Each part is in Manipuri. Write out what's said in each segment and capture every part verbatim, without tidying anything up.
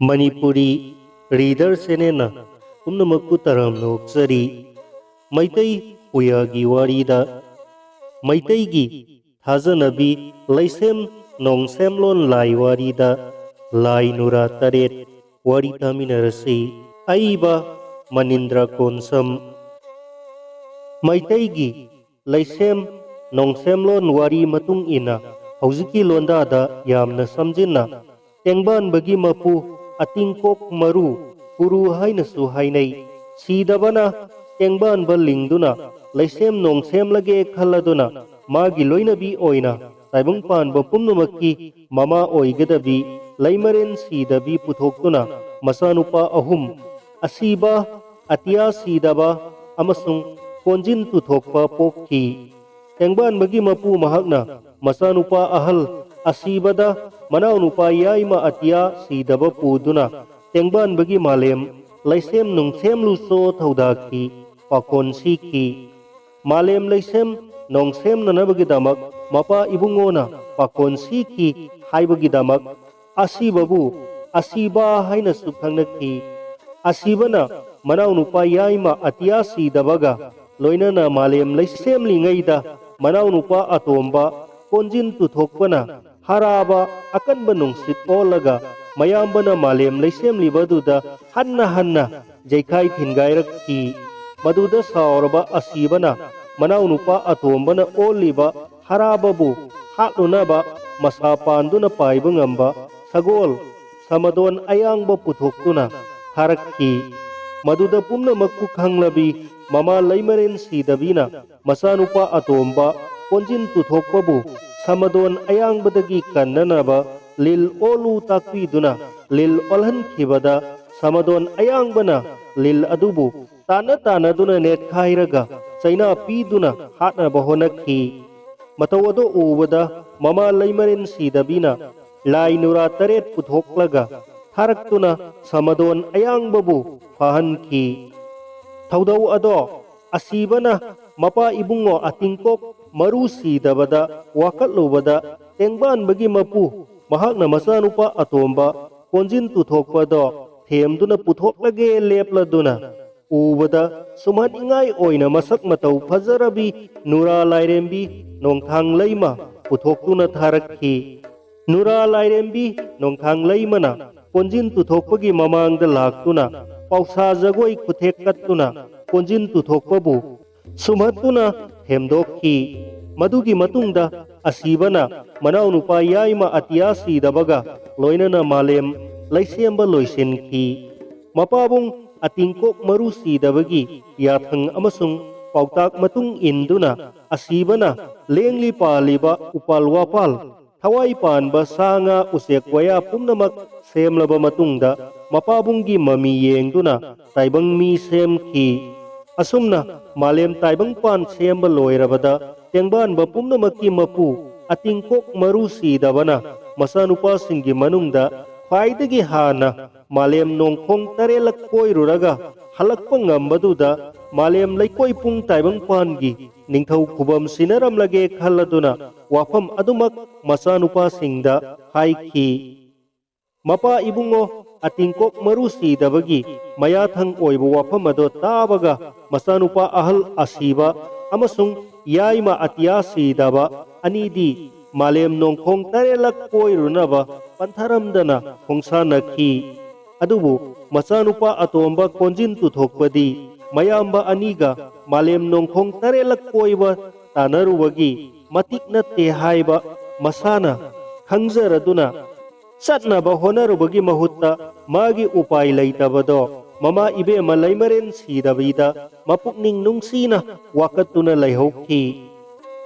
ꯃꯅꯤꯄꯨꯔꯤ ꯔꯤꯗꯔ ꯆꯦꯅꯦꯜꯅ ꯄꯨꯝꯅꯃꯛꯄꯨ ꯇꯔꯥꯝꯅ ꯑꯣꯛꯆꯔꯤ꯫ ꯃꯩꯇꯩ ꯄꯨꯌꯥꯒꯤ ꯋꯥꯔꯤꯗ, ꯃꯩꯇꯩꯒꯤ ꯊꯥꯖꯅꯕꯤ ꯂꯩꯁꯦꯝ ꯅꯣꯡꯁꯦꯝꯂꯣꯟ ꯂꯥꯏ ꯋꯥꯔꯤꯗ ꯂꯥꯏ ꯅꯨꯔꯥ ꯇꯔꯦꯠ ꯋꯥꯔꯤ ꯇꯥꯃꯤꯟꯅꯔꯁꯤ꯫ ꯑꯏꯕ ꯃꯅꯤꯟꯗ꯭ꯔ ꯀꯣꯟꯁꯝ꯫ ꯃꯩꯇꯩꯒꯤ ꯂꯩꯁꯦꯝ ꯅꯣꯡꯁꯦꯝꯂꯣꯟ ꯋꯥꯔꯤ ꯃꯇꯨꯡ ꯏꯟꯅ ꯍꯧꯖꯤꯛꯀꯤ ꯂꯣꯟꯗꯥꯗ ꯌꯥꯝꯅ ꯁꯝꯖꯤꯟꯅ ꯇꯦꯡꯕꯥꯟꯕꯒꯤ ꯃꯄꯨ ꯑꯇꯤꯡꯀꯣꯛ ꯃꯔꯨ ꯀꯨꯔꯨ ꯍꯥꯏꯅꯁꯨ ꯍꯥꯏꯅꯩ꯫ ꯁꯤꯗꯕꯅ ꯇꯦꯡꯕꯥꯟꯕ ꯂꯤꯡꯗꯨꯅ ꯂꯩꯁꯦꯝ ꯅꯣꯡꯁꯦꯝꯂꯒꯦ ꯈꯜꯂꯗꯨꯅ ꯃꯥꯒꯤ ꯂꯣꯏꯅꯕꯤ ꯑꯣꯏꯅ ꯇꯥꯏꯕꯪ ꯄꯥꯟꯕ ꯄꯨꯝꯅꯃꯛꯀꯤ ꯃꯃꯥ ꯑꯣꯏꯒꯗꯕꯤ ꯂꯩꯃꯔꯦꯟ ꯁꯤꯗꯕꯤ ꯄꯨꯊꯣꯛꯇꯨꯅ ꯃꯆꯥꯅꯨꯄꯥ ꯑꯍꯨꯝ, ꯑꯁꯤꯕ, ꯑꯇꯤꯌꯥ ꯁꯤꯗꯕ ꯑꯃꯁꯨꯡ ꯀꯣꯟꯖꯤꯟ ꯇꯨꯊꯣꯛꯄ ꯄꯣꯛꯈꯤ꯫ ꯇꯦꯡꯕꯥꯟꯕꯒꯤ ꯃꯄꯨ ꯃꯍꯥꯛꯅ ꯃꯆꯥꯅꯨꯄꯥ ꯑꯍꯜ ꯑꯁꯤꯕꯗ ꯃꯅꯥꯎꯅꯨꯄꯥ ꯌꯥꯏꯃ ꯑꯇꯤꯌꯥ ꯁꯤꯗꯕ ꯄꯨꯗꯨꯅ ꯇꯦꯡꯕꯥꯟꯕꯒꯤ ꯃꯥꯂꯦꯝ ꯂꯩꯁꯦꯝ ꯅꯨꯡꯁꯦꯝꯂꯨꯆꯣ ꯊꯧꯗꯥꯈꯤ, ꯄꯥꯈꯣꯟ ꯁꯤꯈꯤ꯫ ꯃꯥꯂꯦꯝ ꯂꯩꯁꯦꯝ ꯅꯣꯡꯁꯦꯝꯅꯅꯕꯒꯤꯗꯃꯛ ꯃꯄꯥ ꯏꯕꯨꯡꯉꯣꯅ ꯄꯥꯈꯣꯟ ꯁꯤꯈꯤ ꯍꯥꯏꯕꯒꯤꯗꯃꯛ ꯑꯁꯤꯕꯕꯨ ꯑꯁꯤꯕ ꯍꯥꯏꯅꯁꯨ ꯈꯪꯅꯈꯤ꯫ ꯑꯁꯤꯕꯅ ꯃꯅꯥꯎꯅꯨꯄꯥ ꯌꯥꯏꯃ ꯑꯇꯤꯌꯥ ꯁꯤꯗꯕꯒ ꯂꯣꯏꯅꯅ ꯃꯥꯂꯦꯝ ꯂꯩꯁꯦꯝꯂꯤꯉꯩꯗ ꯃꯅꯥꯎꯅꯨꯄꯥ ꯑꯇꯣꯝꯕ ꯀꯣꯟꯖꯤꯟ ꯇꯨꯊꯣꯛꯄꯅ ꯍꯔꯥꯕ ꯑꯀꯟꯕ ꯅꯨꯡꯁꯤꯠ ꯑꯣꯜꯂꯒ ꯃꯌꯥꯝꯕꯅ ꯃꯥꯂꯦꯝ ꯂꯩꯁꯦꯝꯂꯤꯕꯗꯨꯗ ꯍꯟꯅ ꯍꯟꯅ ꯖꯩꯈꯥꯏ ꯊꯤꯟꯒꯥꯏꯔꯛꯈꯤ꯫ ꯃꯗꯨꯗ ꯁꯥꯎꯔꯕ ꯑꯁꯤꯕꯅ ꯃꯅꯥꯎꯅꯨꯄꯥ ꯑꯇꯣꯝꯕꯅ ꯑꯣꯜꯂꯤꯕ ꯍꯔꯥꯕꯕꯨ ꯍꯥꯠꯂꯨꯅꯕ ꯃꯁꯥ ꯄꯥꯟꯗꯨꯅ ꯄꯥꯏꯕ ꯉꯝꯕ ꯁꯒꯣꯜ ꯁꯃꯗꯣꯟ ꯑꯌꯥꯡꯕ ꯄꯨꯊꯣꯛꯇꯨꯅ ꯊꯥꯔꯛꯈꯤ꯫ ꯃꯗꯨꯗ ꯄꯨꯝꯅꯃꯛꯄꯨ ꯈꯪꯂꯕꯤ ꯃꯃꯥ ꯂꯩꯃꯔꯦꯟ ꯁꯤꯗꯕꯤꯅ ꯃꯆꯥꯅꯨꯄꯥ ꯑꯇꯣꯝꯕ ꯀꯣꯟꯖꯤꯟ ꯇꯨꯊꯣꯛꯄꯕꯨ ꯁꯃꯗꯣꯟ ꯑꯌꯥꯡꯕꯗꯒꯤ ꯀꯟꯅꯅꯕ ꯂꯤꯜ ꯑꯣꯜꯂꯨ ꯇꯥꯛꯄꯤꯗꯨꯅ ꯂꯤꯜ ꯑꯣꯜꯍꯟꯈꯤꯕꯗ ꯁꯃꯗꯣꯟ ꯑꯌꯥꯡꯕꯅ ꯂꯤꯜ ꯑꯗꯨꯕꯨ ꯇꯥꯟꯅ ꯇꯥꯟꯅꯗꯨꯅ ꯅꯦꯠꯈꯥꯏꯔꯒ ꯆꯩꯅꯥ ꯄꯤꯗꯨꯅ ꯍꯥꯠꯅꯕ ꯍꯣꯠꯅꯈꯤ꯫ ꯃꯇꯧ ꯑꯗꯨ ꯎꯕꯗ ꯃꯃꯥ ꯂꯩꯃꯔꯦꯟ ꯁꯤꯗꯕꯤꯅ ꯂꯥꯏ ꯅꯨꯔꯥ ꯇꯔꯦꯠ ꯄꯨꯊꯣꯛꯂꯒ ꯊꯥꯔꯛꯇꯨꯅ ꯁꯃꯗꯣꯟ ꯑꯌꯥꯡꯕꯕꯨ ꯐꯥꯍꯟꯈꯤ꯫ ꯊꯧꯗꯧ ꯑꯗꯣ ꯑꯁꯤꯕꯅ ꯃꯄꯥ ꯏꯕꯨꯡꯉꯣ ꯑꯇꯤꯡꯀꯣꯛ ꯃꯔꯨ ꯁꯤꯗꯕꯗ ꯋꯥꯀꯠꯂꯨꯕꯗ ꯇꯦꯡꯕꯥꯟꯕꯒꯤ ꯃꯄꯨ ꯃꯍꯥꯛꯅ ꯃꯆꯥꯅꯨꯄꯥ ꯑꯇꯣꯝꯕ ꯀꯣꯟꯖꯤꯟ ꯇꯨꯊꯣꯛꯄꯗꯣ ꯊꯦꯝꯗꯨꯅ ꯄꯨꯊꯣꯛꯂꯒꯦ ꯂꯦꯞꯂꯗꯨꯅ ꯎꯕꯗ ꯁꯨꯝꯍꯠꯅꯤꯡꯉꯥꯏ ꯑꯣꯏꯅ ꯃꯁꯛ ꯃꯇꯧ ꯐꯖꯔꯕꯤ ꯅꯨꯔꯥ ꯂꯥꯏꯔꯦꯝꯕꯤ ꯅꯣꯡꯊꯥꯡ ꯂꯩꯃ ꯄꯨꯊꯣꯛꯇꯨꯅ ꯊꯥꯔꯛꯈꯤ꯫ ꯅꯨꯔꯥ ꯂꯥꯏꯔꯦꯝꯕꯤ ꯅꯣꯡꯊꯥꯡ ꯂꯩꯃꯅ ꯀꯣꯟꯖꯤꯟ ꯇꯨꯊꯣꯛꯄꯒꯤ ꯃꯃꯥꯡꯗ ꯂꯥꯛꯇꯨꯅ ꯄꯥꯎꯁꯥ ꯖꯒꯣꯏ ꯈꯨꯊꯦꯛ ꯀꯠꯇꯨꯅ ꯀꯣꯟꯖꯤꯟ ꯇꯨꯊꯣꯛꯄꯕꯨ ꯁꯨꯝꯍꯠꯇꯨꯅ ꯊꯦꯝꯗꯣꯛꯈꯤ꯫ ꯃꯗꯨꯒꯤ ꯃꯇꯨꯡꯗ ꯑꯁꯤꯕꯅ ꯃꯅꯥꯎꯅꯨꯄꯥ ꯌꯥꯏꯃ ꯑꯇꯤꯌꯥ ꯁꯤꯗꯕꯒ ꯂꯣꯏꯅꯅ ꯃꯥꯂꯦꯝ ꯂꯩꯁꯦꯝꯕ ꯂꯣꯏꯁꯤꯟꯈꯤ꯫ ꯃꯄꯥꯕꯨꯡ ꯑꯇꯤꯡꯀꯣꯛ ꯃꯔꯨ ꯁꯤꯗꯕꯒꯤ ꯌꯥꯊꯪ ꯑꯃꯁꯨꯡ ꯄꯥꯎꯇꯥꯛ ꯃꯇꯨꯡ ꯏꯟꯗꯨꯅ ꯑꯁꯤꯕꯅ ꯂꯦꯡꯂꯤ ꯄꯥꯜꯂꯤꯕ ꯎꯄꯥꯜ ꯋꯥꯄꯥꯜ, ꯊꯋꯥꯏ ꯄꯥꯟꯕ ꯁꯥ ꯉꯥ ꯎꯆꯦꯛ ꯋꯥꯌꯥ ꯄꯨꯝꯅꯃꯛ ꯁꯦꯝꯂꯕ ꯃꯇꯨꯡꯗ ꯃꯄꯥꯕꯨꯡꯒꯤ ꯃꯃꯤ ꯌꯦꯡꯗꯨꯅ ꯇꯥꯏꯕꯪ ꯃꯤ ꯁꯦꯝꯈꯤ꯫ ꯑꯁꯨꯝꯅ ꯃꯥꯂꯦꯝ ꯇꯥꯏꯕꯪꯄꯥꯟ ꯁꯦꯝꯕ ꯂꯣꯏꯔꯕꯗ ꯇꯦꯡꯕꯥꯟꯕ ꯄꯨꯝꯅꯃꯛꯀꯤ ꯃꯄꯨ ꯑꯇꯤꯡꯀꯣꯛ ꯃꯔꯨ ꯁꯤꯗꯕꯅ ꯃꯆꯥꯅꯨꯄꯥꯁꯤꯡꯒꯤ ꯃꯅꯨꯡꯗ ꯈ꯭ꯋꯥꯏꯗꯒꯤ ꯍꯥꯟꯅ ꯃꯥꯂꯦꯝ ꯅꯣꯡꯈꯣꯡ ꯇꯔꯦꯠꯂꯛ ꯀꯣꯏꯔꯨꯔꯒ ꯍꯜꯂꯛꯄ ꯉꯝꯕꯗꯨꯗ ꯃꯥꯂꯦꯝ ꯂꯩꯀꯣꯏ ꯄꯨꯡ ꯇꯥꯏꯕꯪꯄꯥꯟꯒꯤ ꯅꯤꯡꯊꯧ ꯈꯨꯕꯝ ꯁꯤꯟꯅꯔꯝꯂꯒꯦ ꯈꯜꯂꯗꯨꯅ ꯋꯥꯐꯝ ꯑꯗꯨꯃꯛ ꯃꯆꯥꯅꯨꯄꯥꯁꯤꯡꯗ ꯍꯥꯏꯈꯤ꯫ ꯃꯄꯥ ꯏꯕꯨꯡꯉꯣ ꯑꯇꯤꯡꯀꯣꯛ ꯃꯔꯨ ꯁꯤꯗꯕꯒꯤ ꯃꯌꯥꯊꯪ ꯑꯣꯏꯕ ꯋꯥꯐꯝ ꯑꯗꯣ ꯇꯥꯕꯒ ꯃꯆꯥꯅꯨꯄꯥ ꯑꯍꯜ ꯑꯁꯤꯕ ꯑꯃꯁꯨꯡ ꯌꯥꯏꯃ ꯑꯇꯤꯌꯥ ꯁꯤꯗꯕ ꯑꯅꯤꯗꯤ ꯃꯥꯂꯦꯝ ꯅꯣꯡꯈꯣꯡ ꯇꯔꯦꯠꯂꯛ ꯀꯣꯏꯔꯨꯅꯕ ꯄꯟꯊꯔꯝꯗꯅ ꯈꯣꯡꯁꯥꯟꯅꯈꯤ꯫ ꯑꯗꯨꯕꯨ ꯃꯆꯥꯅꯨꯄꯥ ꯑꯇꯣꯝꯕ ꯀꯣꯟꯖꯤꯟ ꯇꯨꯊꯣꯛꯄꯗꯤ ꯃꯌꯥꯝꯕ ꯑꯅꯤꯒ ꯃꯥꯂꯦꯝ ꯅꯣꯡꯈꯣꯡ ꯇꯔꯦꯠꯂꯛ ꯀꯣꯏꯕ ꯇꯥꯟꯅꯔꯨꯕꯒꯤ ꯃꯇꯤꯛ ꯅꯠꯇꯦ ꯍꯥꯏꯕ ꯃꯁꯥꯅ ꯈꯪꯖꯔꯗꯨꯅ ꯆꯠꯅꯕ ꯍꯣꯠꯅꯔꯨꯕꯒꯤ ꯃꯍꯨꯠꯇ ꯃꯥꯒꯤ ꯎꯄꯥꯏ ꯂꯩꯇꯕꯗꯣ ꯃꯃꯥ ꯏꯕꯦꯝꯃ ꯂꯩꯃꯔꯦꯟ ꯁꯤꯗꯕꯤꯗ ꯃꯄꯨꯛꯅꯤꯡ ꯅꯨꯡꯁꯤꯅ ꯋꯥꯀꯠꯇꯨꯅ ꯂꯩꯍꯧꯈꯤ꯫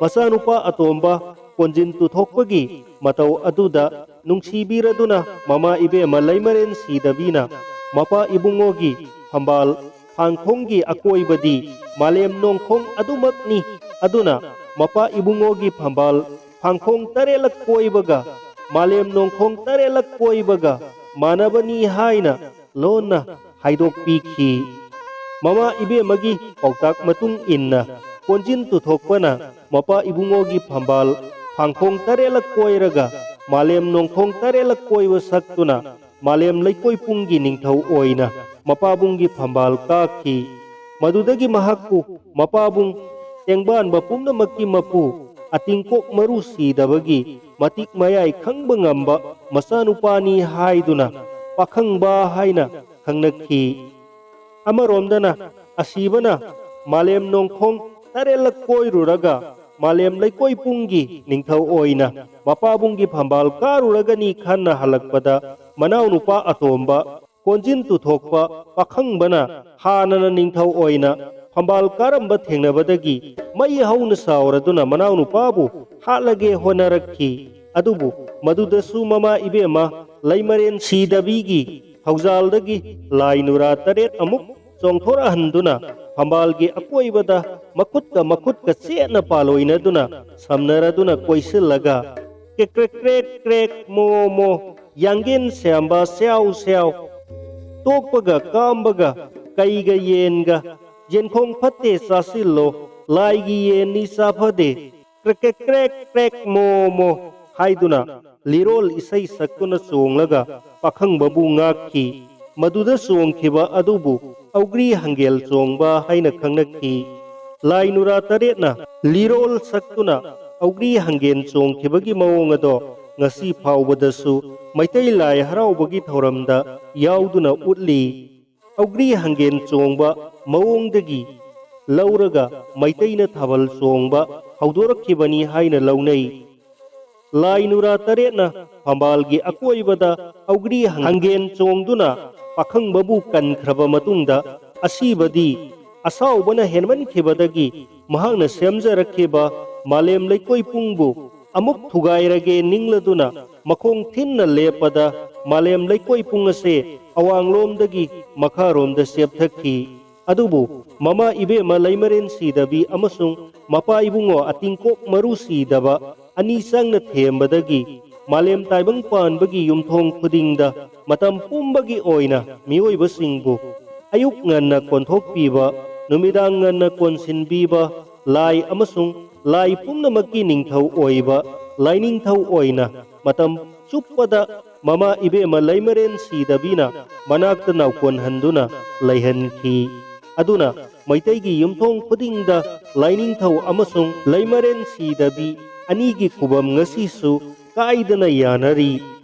ꯃꯆꯥꯅꯨꯄꯥ ꯑꯇꯣꯝꯕ ꯀꯣꯟꯖꯤꯟ ꯇꯨꯊꯣꯛꯄꯒꯤ ꯃꯇꯧ ꯑꯗꯨꯗ ꯅꯨꯡꯁꯤꯕꯤꯔꯗꯨꯅ ꯃꯃꯥ ꯏꯕꯦꯝꯃ ꯂꯩꯃꯔꯦꯟ ꯁꯤꯗꯕꯤꯅ ꯃꯄꯥ ꯏꯕꯨꯡꯉꯣꯒꯤ ꯐꯝꯕꯥꯜ ꯐꯥꯡꯈꯣꯡꯒꯤ ꯑꯀꯣꯏꯕꯗꯤ ꯃꯥꯂꯦꯝ ꯅꯣꯡꯈꯣꯡ ꯑꯗꯨꯃꯛꯅꯤ꯫ ꯑꯗꯨꯅ ꯃꯄꯥ ꯏꯕꯨꯡꯉꯣꯒꯤ ꯐꯝꯕꯥꯜ ꯐꯥꯡꯈꯣꯡ ꯇꯔꯦꯠꯂꯛ ꯀꯣꯏꯕꯒ ꯃꯥꯂꯦꯝ ꯅꯣꯡꯈꯣꯡ ꯇꯔꯦꯠꯂꯛ ꯀꯣꯏꯕꯒ ꯃꯥꯟꯅꯕꯅꯤ ꯍꯥꯏꯅ ꯂꯣꯟꯅ ꯍꯥꯏꯗꯣꯛꯄꯤꯈꯤ꯫ ꯃꯃꯥ ꯏꯕꯦꯝꯃꯒꯤ ꯄꯥꯎꯇꯥꯛ ꯃꯇꯨꯡ ꯏꯟꯅ ꯀꯣꯟꯖꯤꯟ ꯇꯨꯊꯣꯛꯄꯅ ꯃꯄꯥ ꯏꯕꯨꯡꯉꯣꯒꯤ ꯐꯝꯕꯥꯜ ꯐꯥꯡꯈꯣꯡ ꯇꯔꯦꯠꯂꯛ ꯀꯣꯏꯔꯒ ꯃꯥꯂꯦꯝ ꯅꯣꯡꯈꯣꯡ ꯇꯔꯦꯠꯂꯛ ꯀꯣꯏꯕ ꯁꯛꯇꯨꯅ ꯃꯥꯂꯦꯝ ꯂꯩꯀꯣꯏ ꯄꯨꯡꯒꯤ ꯅꯤꯡꯊꯧ ꯑꯣꯏꯅ ꯃꯄꯥꯕꯨꯡꯒꯤ ꯐꯝꯕꯥꯜ ꯀꯥꯈꯤ꯫ ꯃꯗꯨꯗꯒꯤ ꯃꯍꯥꯛꯄꯨ ꯃꯄꯥꯕꯨꯡ, ꯇꯦꯡꯕꯥꯟꯕ ꯄꯨꯝꯅꯃꯛꯀꯤ ꯃꯄꯨ, ꯑꯇꯤꯡꯀꯣꯛ ꯃꯔꯨ ꯁꯤꯗꯕꯒꯤ ꯃꯇꯤꯛ ꯃꯌꯥꯏ ꯈꯪꯕ ꯉꯝꯕ ꯃꯆꯥꯅꯨꯄꯥꯅꯤ ꯍꯥꯏꯗꯨꯅ ꯄꯥꯈꯪꯕ ꯍꯥꯏꯅ ꯈꯪꯅꯈꯤ꯫ ꯑꯃꯔꯣꯝꯗꯅ ꯑꯁꯤꯕꯅ ꯃꯥꯂꯦꯝ ꯅꯣꯡꯈꯣꯡ ꯇꯔꯦꯠꯂꯛ ꯀꯣꯏꯔꯨꯔꯒ ꯃꯥꯂꯦꯝ ꯂꯩꯀꯣꯏ ꯄꯨꯡꯒꯤ ꯅꯤꯡꯊꯧ ꯑꯣꯏꯅ ꯃꯄꯥꯕꯨꯡꯒꯤ ꯐꯝꯕꯥꯜ ꯀꯥꯔꯨꯔꯒꯅꯤ ꯈꯟꯅ ꯍꯜꯂꯛꯄꯗ ꯃꯅꯥꯎꯅꯨꯄꯥ ꯑꯇꯣꯝꯕ ꯀꯣꯟꯖꯤꯟ ꯇꯨꯊꯣꯛꯄ ꯄꯥꯈꯪꯕꯅ ꯍꯥꯟꯅꯅ ꯅꯤꯡꯊꯧ ꯑꯣꯏꯅ ꯐꯝꯕꯥꯜ ꯀꯥꯔꯝꯕ ꯊꯦꯡꯅꯕꯗꯒꯤ ꯃꯩ ꯍꯧꯅ ꯁꯥꯎꯔꯗꯨꯅ ꯃꯅꯥꯎꯅꯨꯄꯥꯕꯨ ꯍꯥꯠꯂꯒꯦ ꯍꯣꯠꯅꯔꯛꯈꯤ꯫ ꯑꯗꯨꯕꯨ ꯃꯗꯨꯗꯁꯨ ꯃꯃꯥ ꯏꯕꯦꯝꯃ ꯂꯩꯃꯔꯦꯟ ꯁꯤꯗꯕꯤꯒꯤ ꯊꯧꯖꯥꯜꯗꯒꯤ ꯂꯥꯏ ꯅꯨꯔꯥ ꯇꯔꯦꯠ ꯑꯃꯨꯛ ꯆꯣꯡꯊꯣꯔꯛꯍꯟꯗꯨꯅ ꯐꯝꯕꯥꯜꯒꯤ ꯑꯀꯣꯏꯕꯗ ꯃꯈꯨꯠꯀ ꯃꯈꯨꯠꯀ ꯆꯦꯠꯅ ꯄꯥꯜꯂꯣꯏꯅꯗꯨꯅ ꯁꯝꯅꯔꯗꯨꯅ ꯀꯣꯏꯁꯤꯜꯂꯒ ꯀ꯭ꯔꯦꯛ ꯀ꯭ꯔꯦꯛ ꯀ꯭ꯔꯦꯛ ꯀ꯭ꯔꯦꯛ ꯃꯣ ꯃꯣ ꯌꯥꯡꯒꯦꯟ ꯁꯦꯝꯕ ꯁ꯭ꯌꯥꯎ ꯁ꯭ꯌꯥꯎ ꯇꯣꯛꯄꯒ ꯀꯥꯝꯕꯒ ꯀꯩꯒ ꯌꯦꯟꯒ ꯌꯦꯟꯈꯣꯡ ꯐꯠꯇꯦ ꯆꯥꯁꯤꯜꯂꯣ ꯂꯥꯏꯒꯤ ꯌꯦꯟꯅꯤ ꯆꯥꯐꯗꯦ ꯀ꯭ꯔꯦꯛ ꯀ꯭ꯔꯦꯛ ꯀ꯭ꯔꯦꯛ ꯀ꯭ꯔꯦꯛ ꯃꯣ ꯃꯣ ꯍꯥꯏꯗꯨꯅ ꯂꯤꯔꯣꯜ ꯏꯁꯩ ꯁꯛꯇꯨꯅ ꯆꯣꯡꯂꯒ ꯄꯥꯈꯪꯕꯕꯨ ꯉꯥꯛꯈꯤ꯫ ꯃꯗꯨꯗ ꯆꯣꯡꯈꯤꯕ ꯑꯗꯨꯕꯨ ꯑꯧꯒ꯭ꯔꯤ ꯍꯪꯒꯦꯜ ꯆꯣꯡꯕ ꯍꯥꯏꯅ ꯈꯪꯅꯈꯤ꯫ ꯂꯥꯏ ꯅꯨꯔꯥ ꯇꯔꯦꯠꯅ ꯂꯤꯔꯣꯜ ꯁꯛꯇꯨꯅ ꯑꯧꯒ꯭ꯔꯤ ꯍꯪꯒꯦꯜ ꯆꯣꯡꯈꯤꯕꯒꯤ ꯃꯑꯣꯡ ꯑꯗꯣ ꯉꯁꯤ ꯐꯥꯎꯕꯗꯁꯨ ꯃꯩꯇꯩ ꯂꯥꯏ ꯍꯔꯥꯎꯕꯒꯤ ꯊꯧꯔꯝꯗ ꯌꯥꯎꯗꯨꯅ ꯎꯠꯂꯤ꯫ ꯑꯧꯒ꯭ꯔꯤ ꯍꯪꯒꯦꯟ ꯆꯣꯡꯕ ꯃꯑꯣꯡꯗꯒꯤ ꯂꯧꯔꯒ ꯃꯩꯇꯩꯅ ꯊꯥꯕꯜ ꯆꯣꯡꯕ ꯍꯧꯗꯣꯔꯛꯈꯤꯕꯅꯤ ꯍꯥꯏꯅ ꯂꯧꯅꯩ꯫ ꯂꯥꯏ ꯅꯨꯔꯥ ꯇꯔꯦꯠꯅ ꯐꯝꯕꯥꯜꯒꯤ ꯑꯀꯣꯏꯕꯗ ꯑꯧꯒ꯭ꯔꯤ ꯍꯪꯒꯦꯟ ꯆꯣꯡꯗꯨꯅ ꯄꯥꯈꯪꯕꯕꯨ ꯀꯟꯈ꯭ꯔꯕ ꯃꯇꯨꯡꯗ ꯑꯁꯤꯕꯗꯤ ꯑꯁꯥꯎꯕꯅ ꯍꯦꯟꯃꯟꯈꯤꯕꯗꯒꯤ ꯃꯍꯥꯛꯅ ꯁꯦꯝꯖꯔꯛꯈꯤꯕ ꯃꯥꯂꯦꯝ ꯂꯩꯀꯣꯏ ꯄꯨꯡꯕꯨ ꯑꯃꯨꯛ ꯊꯨꯒꯥꯏꯔꯒꯦ ꯅꯤꯡꯂꯗꯨꯅ ꯃꯈꯣꯡ ꯊꯤꯟꯅ ꯂꯦꯞꯄꯗ ꯃꯥꯂꯦꯝ ꯂꯩꯀꯣꯏ ꯄꯨꯡ ꯑꯁꯦ ꯑꯋꯥꯡꯂꯣꯝꯗꯒꯤ ꯃꯈꯥꯔꯣꯝꯗ ꯆꯦꯞꯊꯈꯤ꯫ ꯑꯗꯨꯕꯨ ꯃꯃꯥ ꯏꯕꯦꯝꯃ ꯂꯩꯃꯔꯦꯟ ꯁꯤꯗꯕꯤ ꯑꯃꯁꯨꯡ ꯃꯄꯥ ꯏꯕꯨꯡꯉꯣ ꯑꯇꯤꯡꯀꯣꯛ ꯃꯔꯨ ꯁꯤꯗꯕ ꯑꯅꯤ ꯆꯪꯅ ꯊꯦꯝꯕꯗꯒꯤ ꯃꯥꯂꯦꯝ ꯇꯥꯏꯕꯪ ꯄꯥꯟꯕꯒꯤ ꯌꯨꯝꯊꯣꯡ ꯈꯨꯗꯤꯡꯗ ꯃꯇꯝ ꯄꯨꯝꯕꯒꯤ ꯑꯣꯏꯅ ꯃꯤꯑꯣꯏꯕꯁꯤꯡꯕꯨ ꯑꯌꯨꯛ ꯉꯟꯅ ꯀꯣꯟꯊꯣꯛꯄꯤꯕ, ꯅꯨꯃꯤꯗꯥꯡ ꯉꯟꯅ ꯀꯣꯟꯁꯤꯟꯕꯤꯕ, ꯂꯥꯏ ꯑꯃꯁꯨꯡ ꯂꯥꯏ ꯄꯨꯝꯅꯃꯛꯀꯤ ꯅꯤꯡꯊꯧ ꯑꯣꯏꯕ ꯂꯥꯏꯅꯤꯡꯊꯧ ꯑꯣꯏꯅ ꯃꯇꯝ ꯆꯨꯞꯄꯗ ꯃꯃꯥ ꯏꯕꯦꯝꯃ ꯂꯩꯃꯔꯦꯟ ꯁꯤꯗꯕꯤꯅ ꯃꯅꯥꯛꯇ ꯅꯥꯎꯀꯣꯟꯍꯟꯗꯨꯅ ꯂꯩꯍꯟꯈꯤ꯫ ꯑꯗꯨꯅ ꯃꯩꯇꯩꯒꯤ ꯌꯨꯝꯊꯣꯡ ꯈꯨꯗꯤꯡꯗ ꯂꯥꯏꯅꯤꯡꯊꯧ ꯑꯃꯁꯨꯡ ꯂꯩꯃꯔꯦꯟ ꯁꯤꯗꯕꯤ ꯑꯅꯤꯒꯤ ꯈꯨꯕꯝ ꯉꯁꯤꯁꯨ ꯀꯥꯏꯗꯅ ꯌꯥꯅꯔꯤ꯫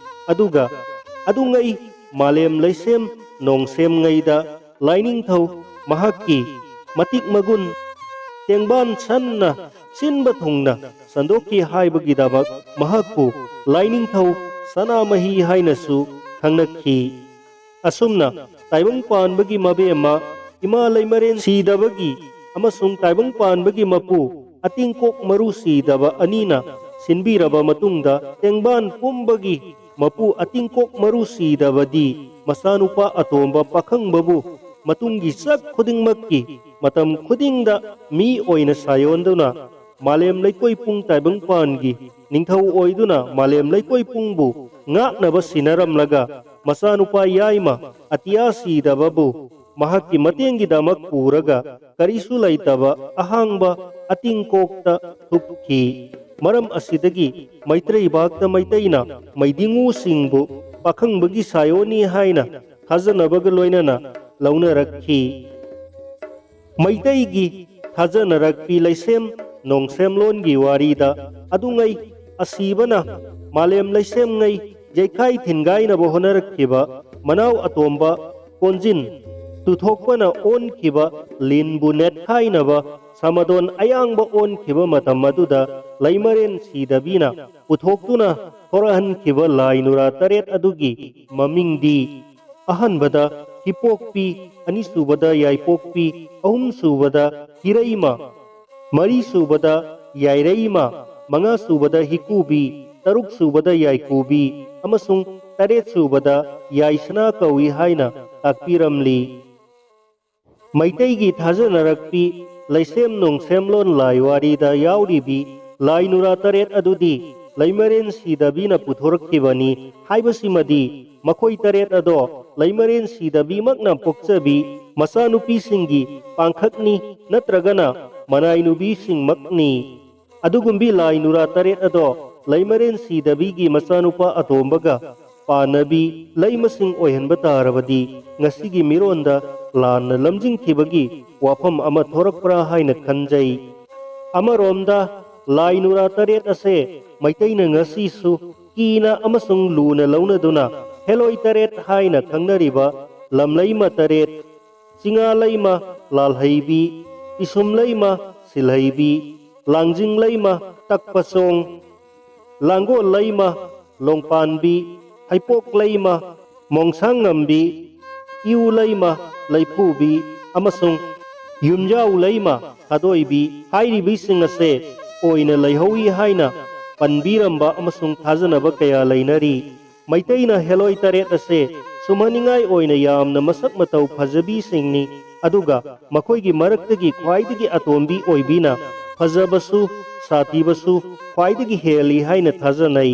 ꯑꯗꯨꯒ ꯑꯗꯨꯉꯩ ꯃꯥꯂꯦꯝ ꯂꯩꯁꯦꯝ ꯅꯣꯡꯁꯦꯝꯉꯩꯗ ꯂꯥꯏꯅꯤꯡꯊꯧ ꯃꯍꯥꯛꯀꯤ ꯃꯇꯤꯛ ꯃꯒꯨꯟ ꯇꯦꯡꯕꯥꯟ ꯁꯟꯅ ꯁꯤꯟꯕ ꯊꯨꯡꯅ ꯁꯟꯗꯣꯛꯈꯤ ꯍꯥꯏꯕꯒꯤꯗꯃꯛ ꯃꯍꯥꯛꯄꯨ ꯂꯥꯏꯅꯤꯡꯊꯧ ꯁꯅꯥꯃꯍꯤ ꯍꯥꯏꯅꯁꯨ ꯈꯪꯅꯈꯤ꯫ ꯑꯁꯨꯝꯅ ꯇꯥꯏꯕꯪ ꯄꯥꯟꯕꯒꯤ ꯃꯕꯦꯝꯃ ꯏꯃꯥ ꯂꯩꯃꯔꯦꯟ ꯁꯤꯗꯕꯒꯤ ꯑꯃꯁꯨꯡ ꯇꯥꯏꯕꯪ ꯄꯥꯟꯕꯒꯤ ꯃꯄꯨ ꯑꯇꯤꯡꯀꯣꯛ ꯃꯔꯨ ꯁꯤꯗꯕ ꯑꯅꯤꯅ ꯁꯤꯟꯕꯤꯔꯕ ꯃꯇꯨꯡꯗ ꯇꯦꯡꯕꯥꯟ ꯄꯨꯝꯕꯒꯤ ꯃꯄꯨ ꯑꯇꯤꯡꯀꯣꯛ ꯃꯔꯨ ꯁꯤꯗꯕꯗꯤ ꯃꯆꯥꯅꯨꯄꯥ ꯑꯇꯣꯝꯕ ꯄꯥꯈꯪꯕꯕꯨ ꯃꯇꯨꯡꯒꯤ ꯁꯛ ꯈꯨꯗꯤꯡꯃꯛꯀꯤ ꯃꯇꯝ ꯈꯨꯗꯤꯡꯗ ꯃꯤ ꯑꯣꯏꯅ ꯁꯥꯌꯣꯟꯗꯨꯅ ꯃꯥꯂꯦꯝ ꯂꯩꯀꯣꯏ ꯄꯨꯡ ꯇꯥꯏꯕꯪ ꯄꯥꯟꯒꯤ ꯅꯤꯡꯊꯧ ꯑꯣꯏꯗꯨꯅ ꯃꯥꯂꯦꯝ ꯂꯩꯀꯣꯏ ꯄꯨꯡꯕꯨ ꯉꯥꯛꯅꯕ ꯁꯤꯟꯅꯔꯝꯂꯒ ꯃꯆꯥꯅꯨꯄꯥ ꯌꯥꯏꯃ ꯑꯇꯤꯌꯥ ꯁꯤꯗꯕꯕꯨ ꯃꯍꯥꯛꯀꯤ ꯃꯇꯦꯡꯒꯤꯗꯃꯛ ꯄꯨꯔꯒ ꯀꯔꯤꯁꯨ ꯂꯩꯇꯕ ꯑꯍꯥꯡꯕ ꯑꯇꯤꯡꯀꯣꯛꯇ ꯊꯨꯞꯈꯤ꯫ ꯃꯔꯝ ꯑꯁꯤꯗꯒꯤ ꯃꯩꯇ꯭ꯔꯩꯕꯥꯛꯇ ꯃꯩꯇꯩꯅ ꯃꯩꯗꯤꯡꯉꯨꯁꯤꯡꯕꯨ ꯄꯥꯈꯪꯕꯒꯤ ꯁꯥꯌꯣꯟꯅꯤ ꯍꯥꯏꯅ ꯊꯥꯖꯅꯕꯒ ꯂꯣꯏꯅꯅ ꯂꯧꯅꯔꯛꯈꯤ꯫ ꯃꯩꯇꯩꯒꯤ ꯊꯥꯖꯅꯔꯛꯄꯤ ꯂꯩꯁꯦꯝ ꯅꯣꯡꯁꯦꯝꯂꯣꯟꯒꯤ ꯋꯥꯔꯤꯗ ꯑꯗꯨꯉꯩ ꯑꯁꯤꯕꯅ ꯃꯥꯂꯦꯝ ꯂꯩꯁꯦꯝꯉꯩ ꯌꯩꯈꯥꯏ ꯊꯤꯟꯒꯥꯏꯅꯕ ꯍꯣꯠꯅꯔꯛꯈꯤꯕ ꯃꯅꯥꯎ ꯑꯇꯣꯝꯕ ꯀꯣꯟꯖꯤꯟ ꯇꯨꯊꯣꯛꯄꯅ ꯑꯣꯟꯈꯤꯕ ꯂꯤꯟꯕꯨ ꯅꯦꯠꯈꯥꯏꯅꯕ ꯁꯃꯗꯣꯟ ꯑꯌꯥꯡꯕ ꯑꯣꯟꯈꯤꯕ ꯃꯇꯝ ꯑꯗꯨꯗ ꯂꯩꯃꯔꯦꯟ ꯁꯤꯗꯕꯤꯅ ꯄꯨꯊꯣꯛꯇꯨꯅ ꯊꯣꯔꯛꯍꯟꯈꯤꯕ ꯂꯥꯏ ꯅꯨꯔꯥ ꯇꯔꯦꯠ ꯑꯗꯨꯒꯤ ꯃꯃꯤꯡꯗꯤ ꯑꯍꯥꯟꯕꯗ ꯍꯤꯄꯣꯛꯄꯤ, ꯑꯅꯤꯁꯨꯕꯗ ꯌꯥꯏꯄꯣꯛꯄꯤ, ꯑꯍꯨꯝꯁꯨꯕꯗ ꯍꯤꯔꯩꯃ, ꯃꯔꯤꯁꯨꯕꯗ ꯌꯥꯏꯔꯩꯃ, ꯃꯉꯥꯁꯨꯕꯗ ꯍꯤꯀꯨꯕꯤ, ꯇꯔꯨꯛꯁꯨꯕꯗ ꯌꯥꯏꯀꯨꯕꯤ ꯑꯃꯁꯨꯡ ꯇꯔꯦꯠꯁꯨꯕꯗ ꯌꯥꯏꯁꯅꯥ ꯀꯧꯏ ꯍꯥꯏꯅ ꯇꯥꯛꯄꯤꯔꯝꯂꯤ꯫ ꯃꯩꯇꯩꯒꯤ ꯊꯥꯖꯅꯔꯛꯄꯤ ꯂꯩꯁꯦꯝ ꯅꯣꯡꯁꯦꯝꯂꯣꯟ ꯂꯥꯏ ꯋꯥꯔꯤꯗ ꯌꯥꯎꯔꯤꯕꯤ ꯂꯥꯏ ꯅꯨꯔꯥ ꯇꯔꯦꯠ ꯑꯗꯨꯗꯤ ꯂꯩꯃꯔꯦꯟ ꯁꯤꯗꯕꯤꯅ ꯄꯨꯊꯣꯔꯛꯈꯤꯕꯅꯤ ꯍꯥꯏꯕꯁꯤꯃꯗꯤ ꯃꯈꯣꯏ ꯇꯔꯦꯠ ꯑꯗꯣ ꯂꯩꯃꯔꯦꯟ ꯁꯤꯗꯕꯤꯃꯛꯅ ꯄꯣꯛꯆꯕꯤ ꯃꯆꯥꯅꯨꯄꯤꯁꯤꯡꯒꯤ ꯄꯥꯡꯈꯛꯅꯤ ꯅꯠꯇ꯭ꯔꯒꯅ ꯃꯅꯥꯏꯅꯨꯕꯤꯁꯤꯡꯃꯛꯅꯤ꯫ ꯑꯗꯨꯒꯨꯝꯕꯤ ꯂꯥꯏ ꯅꯨꯔꯥ ꯇꯔꯦꯠ ꯑꯗꯣ ꯂꯩꯃꯔꯦꯟ ꯁꯤꯗꯕꯤꯒꯤ ꯃꯆꯥꯅꯨꯄꯥ ꯑꯇꯣꯝꯕꯒ ꯄꯥꯟꯅꯕꯤ ꯂꯩꯃꯁꯤꯡ ꯑꯣꯏꯍꯟꯕ ꯇꯥꯔꯕꯗꯤ ꯉꯁꯤꯒꯤ ꯃꯤꯔꯣꯟꯗ ꯂꯥꯟꯅ ꯂꯝꯖꯤꯡꯈꯤꯕꯒꯤ ꯋꯥꯐꯝ ꯑꯃ ꯊꯣꯔꯛꯄ꯭ꯔꯥ ꯍꯥꯏꯅ ꯈꯟꯖꯩ꯫ ꯑꯃꯔꯣꯝꯗ ꯂꯥꯏ ꯅꯨꯔꯥ ꯇꯔꯦꯠ ꯑꯁꯦ ꯃꯩꯇꯩꯅ ꯉꯁꯤꯁꯨ ꯀꯤꯅ ꯑꯃꯁꯨꯡ ꯂꯨꯅ ꯂꯧꯅꯗꯨꯅ ꯍꯦꯂꯣꯏ ꯇꯔꯦꯠ ꯍꯥꯏꯅ ꯈꯪꯅꯔꯤꯕ ꯂꯝꯂꯩꯃ ꯇꯔꯦꯠ, ꯆꯤꯉꯥ ꯂꯩꯃ ꯂꯥꯜꯍꯩꯕꯤ, ꯏꯁꯨꯝ ꯂꯩꯃ ꯁꯤꯜꯍꯩꯕꯤ, ꯂꯥꯡꯖꯤꯡ ꯂꯩꯃ ꯇꯛꯄꯆꯣꯡ, ꯂꯥꯡꯒꯣꯜ ꯂꯩꯃ ꯂꯣꯡꯄꯥꯟꯕꯤ, ꯍꯩꯄꯣꯛ ꯂꯩꯃ ꯃꯣꯡꯁꯥꯡꯉꯝꯕꯤ, ꯏꯌꯨ ꯂꯩꯃ ꯂꯩꯐꯨꯕꯤ ꯑꯃꯁꯨꯡ ꯌꯨꯝꯖꯥꯎ ꯂꯩꯃ ꯊꯥꯗꯣꯏꯕꯤ ꯍꯥꯏꯔꯤꯕꯁꯤꯡ ꯑꯁꯦ ꯑꯣꯏꯅ ꯂꯩꯍꯧꯏ ꯍꯥꯏꯅ ꯄꯟꯕꯤꯔꯝꯕ ꯑꯃꯁꯨꯡ ꯊꯥꯖꯅꯕ ꯀꯌꯥ ꯂꯩꯅꯔꯤ꯫ ꯃꯩꯇꯩꯅ ꯍꯦꯂꯣꯏ ꯇꯔꯦꯠ ꯑꯁꯦ ꯁꯨꯝꯍꯟꯅꯤꯡꯉꯥꯏ ꯑꯣꯏꯅ ꯌꯥꯝꯅ ꯃꯁꯛ ꯃꯇꯧ ꯐꯖꯕꯤꯁꯤꯡꯅꯤ, ꯑꯗꯨꯒ ꯃꯈꯣꯏꯒꯤ ꯃꯔꯛꯇꯒꯤ ꯈ꯭ꯋꯥꯏꯗꯒꯤ ꯑꯇꯣꯝꯕꯤ ꯑꯣꯏꯕꯤꯅ ꯐꯖꯕꯁꯨ, ꯁꯥꯊꯤꯕꯁꯨ ꯈ꯭ꯋꯥꯏꯗꯒꯤ ꯍꯦꯜꯂꯤ ꯍꯥꯏꯅ ꯊꯥꯖꯅꯩ꯫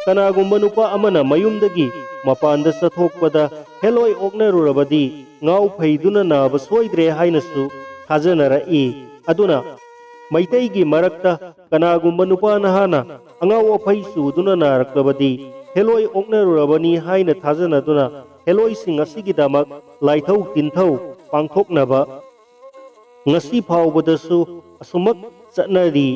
ꯀꯅꯥꯒꯨꯝꯕ ꯅꯨꯄꯥ ꯑꯃꯅ ꯃꯌꯨꯝꯗꯒꯤ ꯃꯄꯥꯟꯗ ꯆꯠꯊꯣꯛꯄꯗ ꯍꯦꯂꯣꯏ ꯑꯣꯛꯅꯔꯨꯔꯕꯗꯤ ꯉꯥꯎ ꯐꯩꯗꯨꯅ ꯅꯥꯕ ꯁꯣꯏꯗ꯭ꯔꯦ ꯍꯥꯏꯅꯁꯨ ꯊꯥꯖꯅꯔꯛꯏ꯫ ꯑꯗꯨꯅ ꯃꯩꯇꯩꯒꯤ ꯃꯔꯛꯇ ꯀꯅꯥꯒꯨꯝꯕ ꯅꯨꯄꯥ ꯅꯍꯥꯅ ꯑꯉꯥꯎ ꯑꯐꯩ ꯆꯨꯗꯨꯅ ꯅꯥꯔꯛꯂꯕꯗꯤ ꯍꯦꯂꯣꯏ ꯑꯣꯛꯅꯔꯨꯔꯕꯅꯤ ꯍꯥꯏꯅ ꯊꯥꯖꯅꯗꯨꯅ ꯍꯦꯂꯣꯏꯁꯤꯡ ꯑꯁꯤꯒꯤꯗꯃꯛ ꯂꯥꯏꯊꯧ ꯇꯤꯟꯊꯧ ꯄꯥꯡꯊꯣꯛꯅꯕ ꯉꯁꯤ ꯐꯥꯎꯕꯗꯁꯨ ꯑꯁꯨꯃꯛ ꯆꯠꯅꯔꯤ꯫